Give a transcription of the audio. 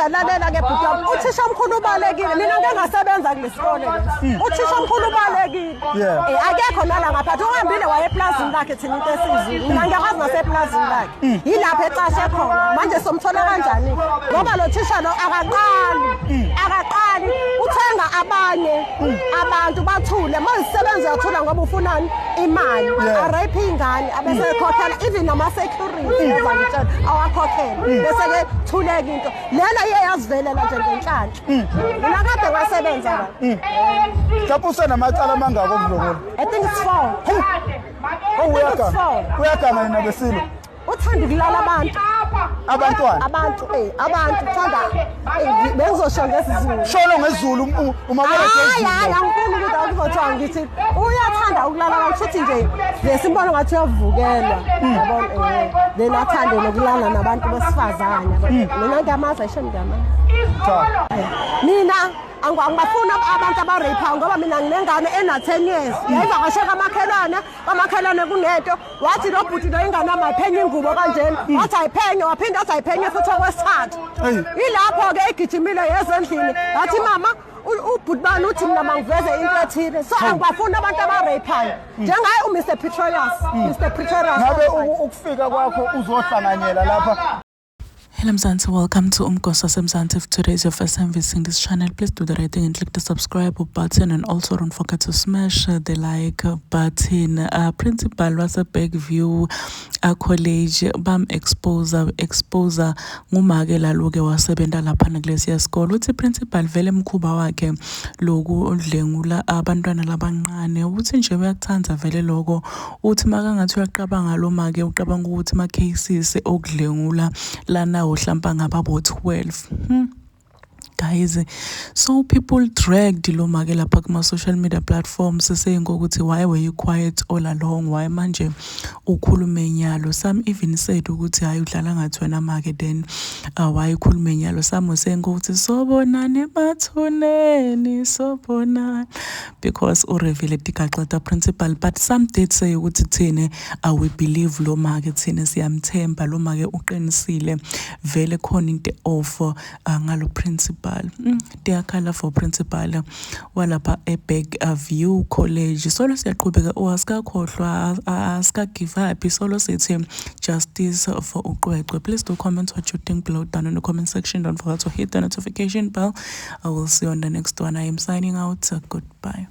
Kodwa lalela-ke bhuti wami, uthisha omkhulu ubalekile. Mina ngeke ngasebenza kulesikole lesi. Uthisha omkhulu ubalekile. Akekho nala ngaphathi, uhambile waye eplazini lakhe. Thina into esizulu, mina ngiyakwazi naseplazini lakhe, yilapho ecashe khona. Manje somthola kanjani? Ngoba lo thisha lo akaqali, akaqali, uthenga abanye abantu bathule. Uma izisebenzi uyathula ngoba ufunani? Imali. A-rape iy'ngane, abese ekhokhela even nama-security, ezangitshela awakhokhela, bese-ke thuleka into lena iye yazivelela nje ngenhlanhla. Mina kade ngasebenza la. Mhlawumbe usenamacala amangako okudlwengula? I think it's four. Oh, uyaganga, uyaganga yena besilo. Uthanda ukulala abantu. Abantwana? Abantu, abantu uthanda, bengizosho ngesiZulu. Sholo ngesiZulu, umabona. Hayi, hayi, angifuni ukuthi akuzothiwa ngithi uyathanda ukulala abantu. Futhi nje lesimbona ngathi uyavukelwa, yabona, then athande nokulala nabantu besifazane. Mina ngiyamazi, ayisho, ngiyamazi. Cha. Mina angibafuni abantu aba-rape, ngoba mina nginengane ena-10 years. Yayivakashe kamakhelwane, kamakhelwane kunento, wathi lo bhuti lo, ingane yami ayiphenye ingubo kanjena. Wathi ayiphenye, waphinda wathi ayiphenye futhi okwesithathu. Ilapho-ke egijimile yezendlini, wathi, "Mama, ubhuti bani uthi mina mangiveze into ethile." So angibafuni abantu aba-rape-ayo njengaye uMr Pretorius, Mr Pretorius. Ngabe ukufika kwakho uzohlanganyela lapha? Hello Mzansi, welcome to Umgosa Mzansi. If today is your first time visiting this channel, please do the right thing and click the subscribe button and also don't forget to smash the like button. Principal wase Bergview College bam expose ngumake laloke wasebenta lapha kulesiya sikolo. Uthi principal vele mkhuba wakhe loku odlengula abantwana labancane, uthi nje uyakuthanda vele lokho. Uthi makangathi uyaqabanga lo make, uqabanga ukuthi ma cases okudlengula lana hlampa ngaba bo 12. Guys, so people dragged lo make lapha kuma-social media platforms, saying ukuthi, "Why were you quiet all along? Why manje ukhulume nyalo?" Some even said ukuthi, "Hayi, udlala ngathi wena make, then why ukhulume nyalo?" Some were saying ukuthi, "Sobonane emathuneni, sobonana," because u-reveal tigaxa ta principal. But some did say ukuthi, "Thine we believe lo make, thine siyamthemba lo make, uqinisile vele, khona into off ngalo principal." Tiyakhala for principal walapha eBergview College. Solo siyaqhubeka, asikakhohlwa, asika-give up, solo sithi justice for uQweqwe. Please do comment what you think below down in the comment section. Don't forget to hit the notification bell. I will see you on the next one. I am signing out. Goodbye.